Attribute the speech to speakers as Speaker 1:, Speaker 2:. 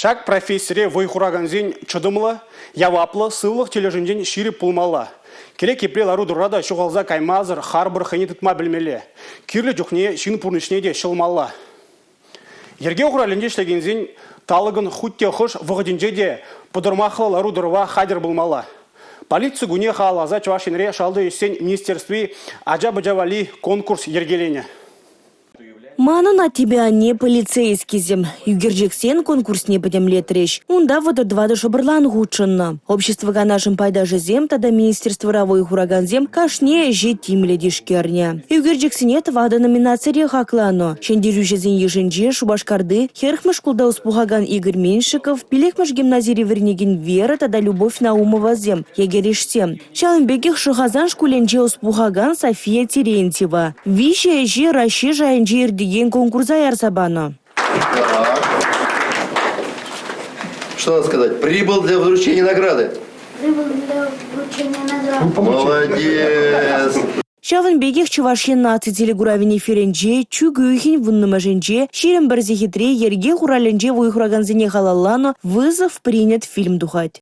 Speaker 1: Ҫак профессире вӑй хуракансен чӑтӑмлӑ, яваплӑ, сывлӑх тӗлӗшӗнчен ҫирӗп пулмалла. Кирек епле лару-тӑрура та ҫухалса каймасӑр харпӑр хӑйне тытма пӗлмелле. Кирлӗ чухне ҫын пурнӑҫне те ҫӑлмалла. Йӗрке хуралӗнче ӗҫлекенсен талӑкӑн хуть те хӑш вӑхӑтӗнче те пӑтӑрмахлӑ лару-тӑрӑва хатӗр пулмалла. Полици кунне халалласа Чӑваш Енре шалти ӗҫсен министерстви ача-пӑча валли конкурс йӗркеленӗ.
Speaker 2: «Манӑн аттепе анне полицейскисем» ӳкерчӗксен конкурсне пӗтӗмлетрӗҫ. Унта 34 шӑпӑрлан хутшӑннӑ. Общество канашӗн пайташӗсем тата министерствӑра вӑй хуракансем кашни ӗҫе тимлӗ тишкернӗ. Ӳкерчӗксене тӑватӑ номинацире хакланӑ. Ҫӗнтерӳҫӗсен йышӗнче Шупашкарти 40-мӗш шкулта ӑс пухакан Игорь Меньшиков, 5-мӗш гимназире вӗренекен Вера тата Любовь Наумовасем, йӗкӗрешсем. Ҫавӑн пекех Шӑхасан шкулӗнче ӑс пухакан София Терентьева виҫӗ ӗҫе Раҫҫей шайӗнче иртекен конкурса ярса панӑ.
Speaker 3: Что надо сказать? Прибыл для вручения награды.
Speaker 4: Прибыл для вручения награды.
Speaker 3: Молодец!
Speaker 2: Ҫавӑн пекех Чӑваш Ен наци телекуравӗн эфирӗнче чӳк уйӑхӗн 10-мӗшӗнче 21 сехетре йӗрке хуралӗнче вӑй хуракансене халалланӑ «Вызов принят» фильм тухать.